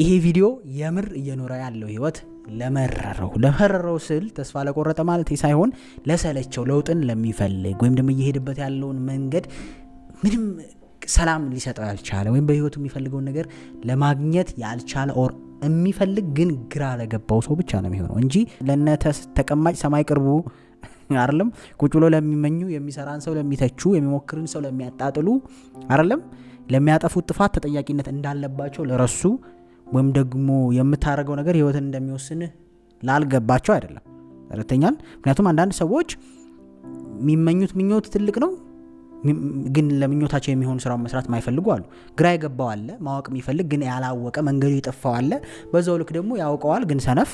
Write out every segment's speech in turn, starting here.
ይሄ ቪዲዮ የምር እየኖረ ያለው ህይወት ለመረረው፣ ለመረረው ስል ተስፋ ለቆረጠ ማለት ሳይሆን ለሰለቸው፣ ለውጥን ለሚፈልግ ወይም ደግሞ እየሄደበት ያለውን መንገድ ምንም ሰላም ሊሰጠው ያልቻለ ወይም በህይወቱ የሚፈልገውን ነገር ለማግኘት ያልቻለ or የሚፈልግ ግን ግራ ለገባው ሰው ብቻ ነው የሚሆነው እንጂ ለነ ተቀማጭ ሰማይ ቅርቡ አይደለም። ቁጭ ብሎ ለሚመኙ፣ የሚሰራን ሰው ለሚተቹ፣ የሚሞክርን ሰው ለሚያጣጥሉ አይደለም። ለሚያጠፉት ጥፋት ተጠያቂነት እንዳለባቸው ለረሱ ወይም ደግሞ የምታደርገው ነገር ህይወትን እንደሚወስንህ ላልገባቸው አይደለም። ተረድተኛል? ምክንያቱም አንዳንድ ሰዎች የሚመኙት ምኞት ትልቅ ነው፣ ግን ለምኞታቸው የሚሆኑ ስራውን መስራት የማይፈልጉ አሉ። ግራ የገባው አለ፣ ማወቅ የሚፈልግ ግን ያላወቀ መንገዱ የጠፋው አለ። በዛው ልክ ደግሞ ያውቀዋል ግን ሰነፍ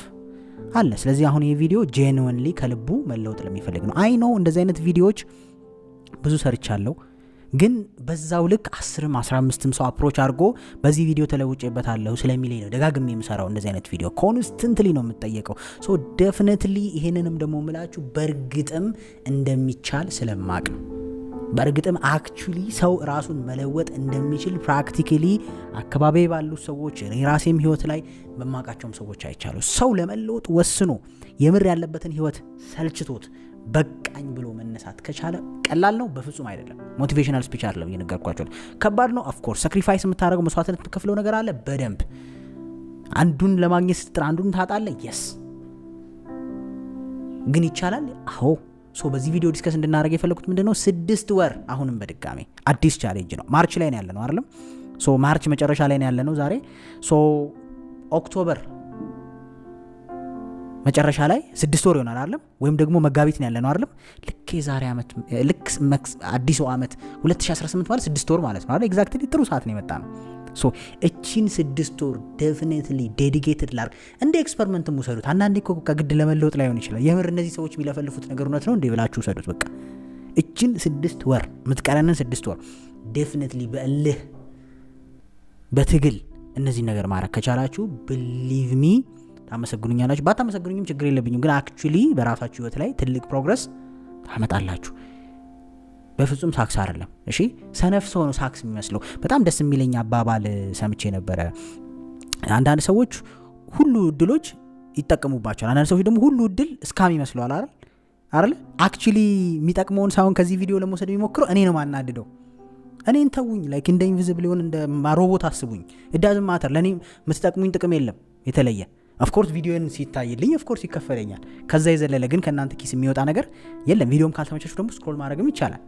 አለ። ስለዚህ አሁን ይህ ቪዲዮ genuinely ከልቡ መለወጥ ለሚፈልግ ነው። I know እንደዚህ አይነት ቪዲዮዎች ብዙ ሰርቻለሁ። ግን በዛው ልክ 10ም 15ም ሰው approach አድርጎ በዚህ ቪዲዮ ተለውጬበታለሁ ስለሚለኝ ነው ደጋግሜ የምሰራው። እንደዚህ አይነት ቪዲዮ constantly ነው የምጠየቀው። So definitely ይሄንንም ደግሞ ምላችሁ በእርግጥም እንደሚቻል ስለማቅ ነው። በእርግጥም actually ሰው ራሱን መለወጥ እንደሚችል practically አካባቢ ባሉ ሰዎች፣ እኔ ራሴም ህይወት ላይ በማውቃቸውም ሰዎች አይቻለሁ። ሰው ለመለወጥ ወስኖ የምር ያለበትን ህይወት ሰልችቶት በቃኝ ብሎ መነሳት ከቻለ ቀላል ነው? በፍጹም አይደለም። Motivational speech አይደለም እየነገርኳቸው። ከባድ ነው። Of course sacrifice የምታደርገው፣ መስዋዕትነት የምትከፍለው ነገር አለ በደንብ። አንዱን ለማግኘት ስትጥር አንዱን ታጣለህ። Yes፣ ግን ይቻላል። አዎ። So በዚህ ቪዲዮ discuss እንድናደርግ የፈለኩት ምንድን ነው? 6 ወር አሁንም በድጋሜ አዲስ challenge ነው። March ላይ ነው ያለነው አይደለም? So March መጨረሻ ላይ ነው ያለነው ዛሬ። So October መጨረሻ ላይ 6 ወር ይሆናል አይደለም? ወይም ደግሞ መጋቢት ነው ያለነው አይደለም? ልክ የዛሬ ዓመት፣ ልክ አዲሱ ዓመት 2018 ማለት 6 ወር ማለት ነው አይደል? Exactly ጥሩ ሰዓት ነው የመጣነው። So እቺን 6 ወር definitely dedicated ላርግ፣ እንደ experiment ም ውሰዱት። አንዳንዴ እኮ ከግድ ለመለወጥ ላይሆን ይችላል። የምር እነዚህ ሰዎች የሚለፈልፉት ነገር እውነት ነው እንዴ ብላችሁ ውሰዱት። በቃ እችን 6 ወር፣ የምትቀረንን 6 ወር definitely በእልህ በትግል እነዚህን ነገር ማድረግ ከቻላችሁ believe me ታመሰግኑኛላችሁ። ባታመሰግኑኝም ችግር የለብኝም፣ ግን actually በራሳችሁ ህይወት ላይ ትልቅ progress ታመጣላችሁ። በፍጹም ሳክስ አይደለም። እሺ፣ ሰነፍ ሰው ነው ሳክስ የሚመስለው። በጣም ደስ የሚለኝ አባባል ሰምቼ ነበረ። አንዳንድ ሰዎች ሁሉ እድሎች ይጠቀሙባቸዋል። አንዳንድ ሰዎች ደግሞ ሁሉ እድል scam ይመስለዋል። አይደል? Actually የሚጠቅመውን ሳይሆን ከዚህ ቪዲዮ ለመውሰድ የሚሞክረው እኔ ነው ማናድደው። እኔን ተውኝ። Like እንደ invisible የሆነ እንደ ሮቦት አስቡኝ። It doesn't matter፣ ለእኔ የምትጠቅሙኝ ጥቅም የለም የተለየ። Of course ቪዲዮን ሲታይልኝ of course ይከፈለኛል። ከዛ የዘለለ ግን ከእናንተ ኪስ የሚወጣ ነገር የለም። ቪዲዮም ካልተመቻችሁ ደግሞ scroll ማድረግም ይቻላል።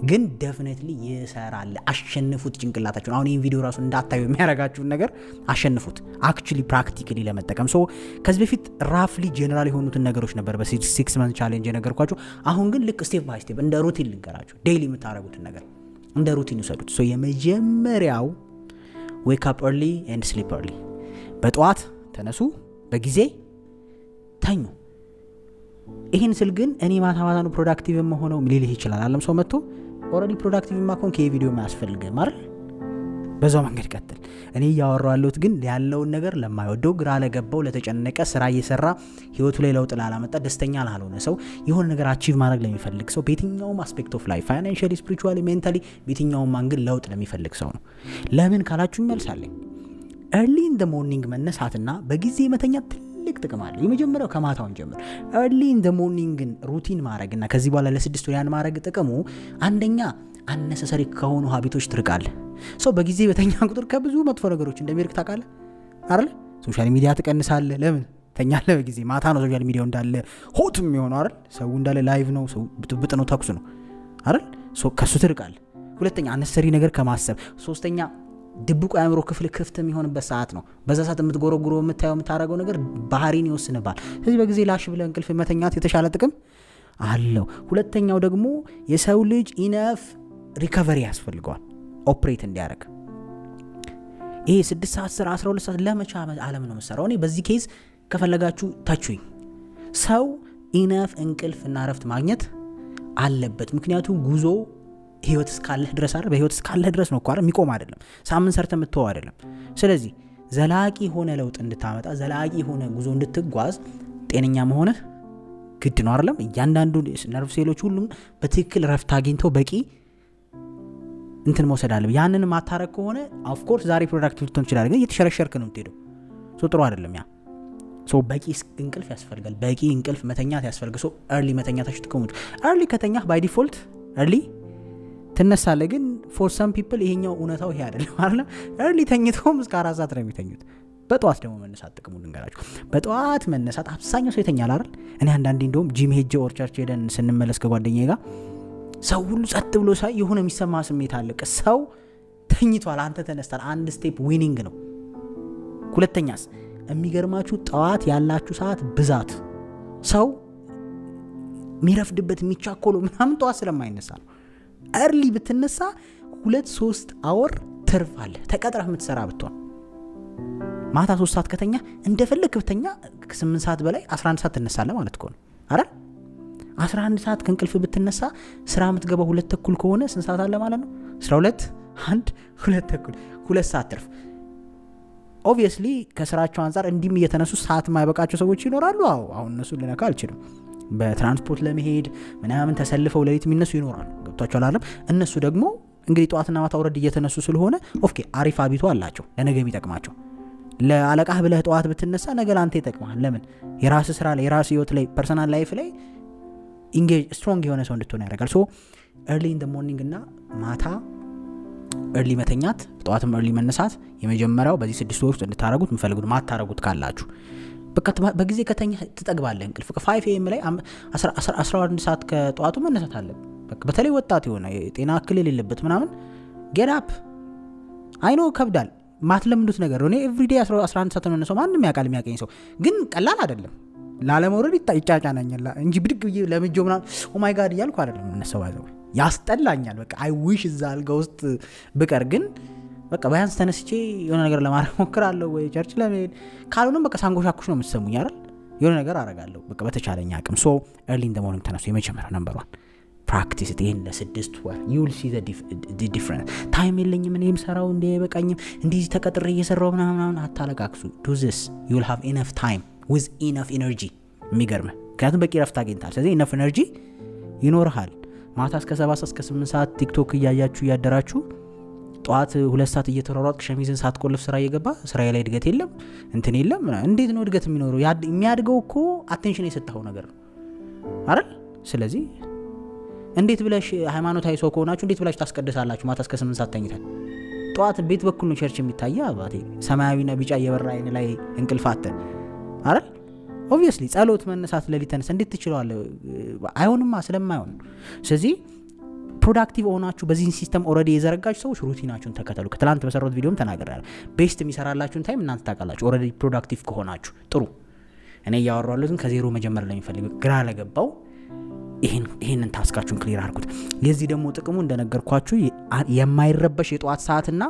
ግን definitely ይሰራል። አሸንፉት ጭንቅላታችሁን። አሁን ይህን ቪዲዮ ራሱ እንዳታዩ የሚያደርጋችሁን ነገር አሸንፉት። Actually practically ለመጠቀም። So ከዚህ በፊት roughly general የሆኑትን ነገሮች ነበር በ 6 month challenge የነገርኳችሁ። አሁን ግን ልክ step by step እንደ routine ልንገራችሁ። Daily የምታደርጉትን ነገር እንደ routine ውሰዱት። So የመጀመሪያው wake up early and sleep early። በጠዋት ተነሱ፣ በጊዜ ተኙ። ይህን ስል ግን እኔ ማታ ማታ ነው productive የምሆነው ሊልህ ይችላል። አለም ሰው መጥቶ already productive ማ ከሆንክ ይሄ ቪዲዮ አያስፈልግም አይደል? በዛው መንገድ ቀጥል። እኔ እያወራሁ ያለሁት ግን ያለውን ነገር ለማይወደው፣ ግራ ለገባው፣ ለተጨነቀ፣ ስራ እየሰራ ህይወቱ ላይ ለውጥ ላላመጣ፣ ደስተኛ ላልሆነ ሰው፣ የሆነ ነገር achieve ማድረግ ለሚፈልግ ሰው፣ በየትኛውም aspect of life፣ financially፣ spiritually፣ mentally፣ በየትኛውም angle ለውጥ ለሚፈልግ ሰው ነው። ለምን ካላችሁ መልሳለኝ። Early in the morning መነሳትና በጊዜ መተኛት ትልቅ ጥቅም አለው። የመጀመሪያው ከማታውን ጀምር early in the morning ን routine ማድረግና ከዚህ በኋላ ለ6 ወር ያን ማድረግ ጥቅሙ አንደኛ unnecessary ከሆኑ habit ኦች ትርቃለህ። ሰው በጊዜ በተኛ ቁጥር ከብዙ መጥፎ ነገሮች እንደሚርቅ ታውቃለህ አይደለ? Social media ትቀንሳለህ። ለምን ተኛለህ በጊዜ? ማታ ነው social media ው እንዳለ hot የሚሆነው አይደል? ሰው እንዳለ live ነው፣ ሰው ብጥብጥ ነው፣ ተኩስ ነው አይደል? ከሱ ትርቃለህ። ሁለተኛ unnecessary ነገር ከማሰብ፣ ሶስተኛ ድብቁ የአእምሮ ክፍል ክፍት የሚሆንበት ሰዓት ነው። በዛ ሰዓት የምትጎረጉረው፣ የምታየው፣ የምታደርገው ነገር ባህሪን ይወስንባል። ስለዚህ በጊዜ ላሽ ብለህ እንቅልፍ መተኛት የተሻለ ጥቅም አለው። ሁለተኛው ደግሞ የሰው ልጅ enough recovery ያስፈልገዋል operate እንዲያደርግ። ይሄ 6 ሰዓት ስራ፣ 12 ሰዓት ለመቻ ዓለም ነው የምሰራው። እኔ በዚህ case ከፈለጋችሁ ተቹኝ። ሰው enough እንቅልፍ እና እረፍት ማግኘት አለበት። ምክንያቱም ጉዞ ህይወት እስካለህ ድረስ አይደል? በህይወት እስካለህ ድረስ ነው እኮ አይደል? የሚቆም አይደለም። ሳምንት ሰርተህ የምትተወው አይደለም። ስለዚህ ዘላቂ የሆነ ለውጥ እንድታመጣ፣ ዘላቂ የሆነ ጉዞ እንድትጓዝ ጤነኛ መሆንህ ግድ ነው አይደለም? እያንዳንዱ ነርቭ ሴሎች ሁሉም በትክክል ረፍት አግኝተው በቂ እንትን መውሰድ አለብህ። ያንን ማታረግ ከሆነ of course ዛሬ productive ልትሆን ትችላለህ፣ ግን እየተሸረሸርክ ነው የምትሄደው። So ጥሩ አይደለም ያ። So በቂ እንቅልፍ ያስፈልጋል። በቂ እንቅልፍ መተኛት ያስፈልጋል። So early መተኛታችሁ ጥቅሙ፣ early ከተኛህ by default early ትነሳለህ። ግን for some people ይሄኛው እውነታው ይሄ አይደለም አይደለም። Early ተኝተውም እስከ 4 ሰዓት ነው የሚተኙት። በጠዋት ደግሞ መነሳት ጥቅሙ ልንገራችሁ። በጠዋት መነሳት፣ አብዛኛው ሰው ይተኛል አይደል? እኔ አንዳንዴ እንደውም ጂም ሄጄ or church ሄደን ስንመለስ ከጓደኛዬ ጋር ሰው ሁሉ ጸጥ ብሎ ሳይ የሆነ የሚሰማ ስሜት አለ። ሰው ተኝቷል፣ አንተ ተነስተሃል። አንድ step winning ነው። ሁለተኛስ የሚገርማችሁ ጠዋት ያላችሁ ሰዓት ብዛት፣ ሰው የሚረፍድበት፣ የሚቻኮለው ምናምን ጠዋት ስለማይነሳ ነው። Early ብትነሳ 2-3 hour ትርፍ አለ። ተቀጥረህ የምትሰራ ብትሆን ማታ 3 ሰዓት ከተኛ፣ እንደፈለግ ብተኛ ከ8 ሰዓት በላይ 11 ሰዓት ትነሳለህ ማለት እኮ ነው አይደል? 11 ሰዓት ከእንቅልፍ ብትነሳ ስራ የምትገባው 2:30 ከሆነ ስንት ሰዓት አለ ማለት ነው? 12፣ 1፣ 2:30፣ 2 ሰዓት ትርፍ። Obviously ከስራቸው አንጻር እንዲህም እየተነሱ ሰዓት የማይበቃቸው ሰዎች ይኖራሉ። አዎ፣ አሁን እነሱን ልነካ አልችልም። በትራንስፖርት ለመሄድ ምናምን ተሰልፈው ሌሊት የሚነሱ ይኖራሉ። ገብቷቸዋል አይደለም? እነሱ ደግሞ እንግዲህ ጠዋትና ማታ ውረድ እየተነሱ ስለሆነ okay አሪፍ habit ኡ አላቸው፣ ለነገ የሚጠቅማቸው። ለአለቃህ ብለህ ጠዋት ብትነሳ ነገ ለአንተ ይጠቅመሃል። ለምን? የራስ ስራ ላይ፣ የራስ ህይወት ላይ፣ personal life ላይ engage strong የሆነ ሰው እንድትሆን ያደርጋል። So early in morning እና ማታ early መተኛት፣ ጠዋትም early መነሳት የመጀመሪያው በዚህ 6 ወር ውስጥ እንድታረጉት የምፈልጉት። ማታረጉት ካላችሁ በቃ በጊዜ ከተኛ ትጠግባለህ እንቅልፍ። 5 AM ላይ፣ 11 ሰዓት ከጠዋቱ መነሳት አለብህ። በቃ በተለይ ወጣት የሆነ፣ የጤና እክል የሌለበት ምናምን get up። I know ከብዳል፣ ማትለምዱት ነገር። እኔ everyday 11 ሰዓት ነው የምነሳው። ማንም ያውቃል የሚያውቀኝ ሰው። ግን ቀላል አይደለም። ላለመውረድ ይጫጫናኛል እንጂ ብድግ ብዬ ለምጄው ምናምን oh my God እያልኩ አይደለም የምነሳው። ባይዘው ያስጠላኛል። በቃ I wish እዛ አልጋ ውስጥ ብቀር፣ ግን በቃ ቢያንስ ተነስቼ የሆነ ነገር ለማድረግ ሞክራለሁ፣ ወይ church ለመሄድ፣ ካልሆነም በቃ ሳንጎሻኩሽ ነው የምትሰሙኝ አይደል? የሆነ ነገር አረጋለሁ በቃ በተቻለኝ አቅም። So early in the morning ተነሱ፣ የመጀመሪያው number one። Practice ይህን ለ6 ወር፣ you'll see difference። Time የለኝም፣ እኔ የምሰራው እንዲ አይበቃኝም፣ እንዲህ ተቀጥሬ እየሰራው ምናምን፣ አታለቃቅሱ። Do this, you'll have enough time with enough energy። የሚገርምህ ምክንያቱም በቂ ረፍት አግኝታል። ስለዚህ enough energy ይኖርሃል። ማታ እስከ 7 ሰዓት፣ እስከ 8 ሰዓት ቲክቶክ እያያችሁ እያደራችሁ ጠዋት 2 ሰዓት እየተሯሯጥክ ሸሚዝን ሳትቆልፍ ስራ እየገባ ስራ ላይ እድገት የለም፣ እንትን የለም። እንዴት ነው እድገት የሚኖረው? የሚያድገው እኮ attention የሰጠኸው ነገር ነው አይደል? ስለዚህ እንዴት ብለሽ፣ ሃይማኖታዊ ሰው ከሆናችሁ እንዴት ብላችሁ ታስቀድሳላችሁ? ማታ እስከ 8 ሰዓት ተኝተን ጠዋት ቤት በኩል ነው church የሚታየ አባቴ፣ ሰማያዊና ቢጫ እየበራ አይን ላይ እንቅልፍ አተን አይደል? Obviously ጸሎት መነሳት፣ ሌሊት ተነሳ እንዴት ትችለዋለህ? አይሆንማ፣ ስለማይሆን። ስለዚህ productive ሆናችሁ በዚህን system already የዘረጋችሁ ሰዎች routine ኣችሁን ተከተሉ። ከትላንት በሰራሁት ቪዲዮም ተናግሬያለሁ። Best የሚሰራላችሁን time እናንተ ታውቃላችሁ። Already productive ከሆናችሁ ጥሩ። እኔ እያወራሁ ያለሁት ከዜሮ መጀመር ለሚፈልግ፣ ግራ ለገባው ይህንን task ኣችሁን clear አድርጉት። የዚህ ደግሞ ጥቅሙ እንደነገርኳችሁ የማይረበሽ የጠዋት ሰዓትና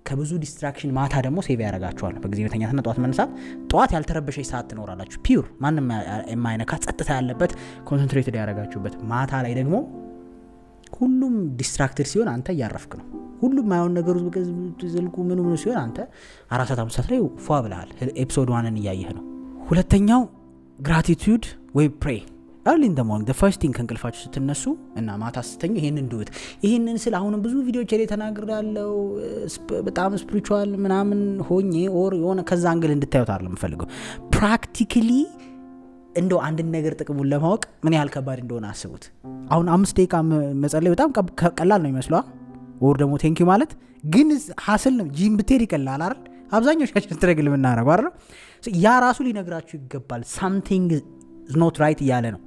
ከብዙ distraction ማታ ደግሞ save ያደርጋችኋል። በጊዜ መተኛትና ጠዋት መነሳት፣ ጠዋት ያልተረበሸች ሰዓት ትኖራላችሁ። Pure ማንም የማይነካ፣ ጸጥታ ያለበት፣ concentrated ያደረጋችሁበት። ማታ ላይ ደግሞ ሁሉም distracted ሲሆን አንተ እያረፍክ ነው። ሁሉም ማየውን ነገሩ ስልኩ ምኑ ምኑ ሲሆን አንተ 4 ሰዓት፣ 5 ሰዓት ላይ ፏ ብለሃል። Episode 1ን እያየህ ነው። ሁለተኛው gratitude ወይ pray early in the morning፣ first thing ከእንቅልፋችሁ ስትነሱ እና ማታ ስተኙ ይሄንን do it። ይሄንን ስል አሁንም ብዙ ቪዲዮዎች ላይ ተናግሬያለሁ። በጣም spiritual ምናምን ሆኜ or የሆነ ከዛ angle እንድታዩት አይደለም የምፈልገው። Practically እንደው አንድን ነገር ጥቅሙን ለማወቅ ምን ያህል ከባድ እንደሆነ አስቡት። አሁን 5 ደቂቃ መጸለይ በጣም ቀላል ነው ይመስለዋል፣ or ደግሞ thank you ማለት ግን hassle ነው። ጂም ብትሄድ ይቀላል አይደል? አብዛኞቻችን struggle የምናደርገው አይደል? ያ ራሱ ሊነግራችሁ ይገባል። Something not right እያለ ነው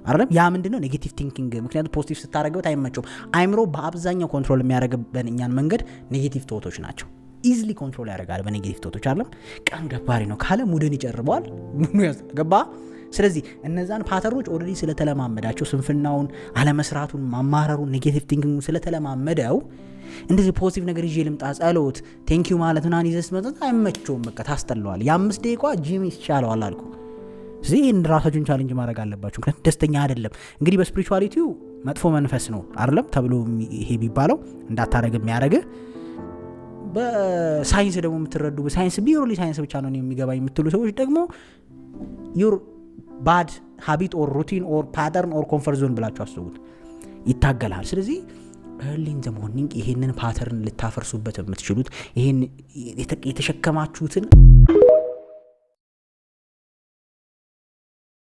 አይደለም? ያ ምንድን ነው? Negative thinking። ምክንያቱም positive ስታደረግበት አይመቸውም። አይምሮ በአብዛኛው control የሚያደርግበን እኛን መንገድ negative thought ኦች ናቸው። Easily control ያደርጋል በ negative thought ኦች አይደለም? ቀኑ ደባሪ ነው ካለ mood ን ይጨርበዋል። ገባ? ስለዚህ እነዛን pattern ኦች already ስለተለማመዳቸው፣ ስንፍናውን፣ አለመስራቱን፣ ማማረሩን፣ negative thinking ስለተለማመደው እንደዚህ positive ነገር ይዤ ልምጣ፣ ጸሎት፣ thank you ማለት ምናምን ይዘህ ስትመጣ አይመቸውም። በቃ ታስጠለዋል። የ5 ደቂቃ ጂም ይሻለዋል አልኩ። ስለዚህ ይህን ራሳችሁን challenge ማድረግ አለባችሁ። ምክንያቱም ደስተኛ አይደለም። እንግዲህ በ spirituality ው መጥፎ መንፈስ ነው አይደለም ተብሎ ይሄ የሚባለው እንዳታረግ የሚያደርግህ። በሳይንስ ደግሞ የምትረዱ፣ በሳይንስ purely ሳይንስ ብቻ ነው የሚገባኝ የምትሉ ሰዎች ደግሞ your bad habit or routine or pattern or comfort zone ብላችሁ አስቡት። ይታገላል። ስለዚህ Early in the morning ይሄንን pattern ልታፈርሱበት የምትችሉት፣ ይሄን የተሸከማችሁትን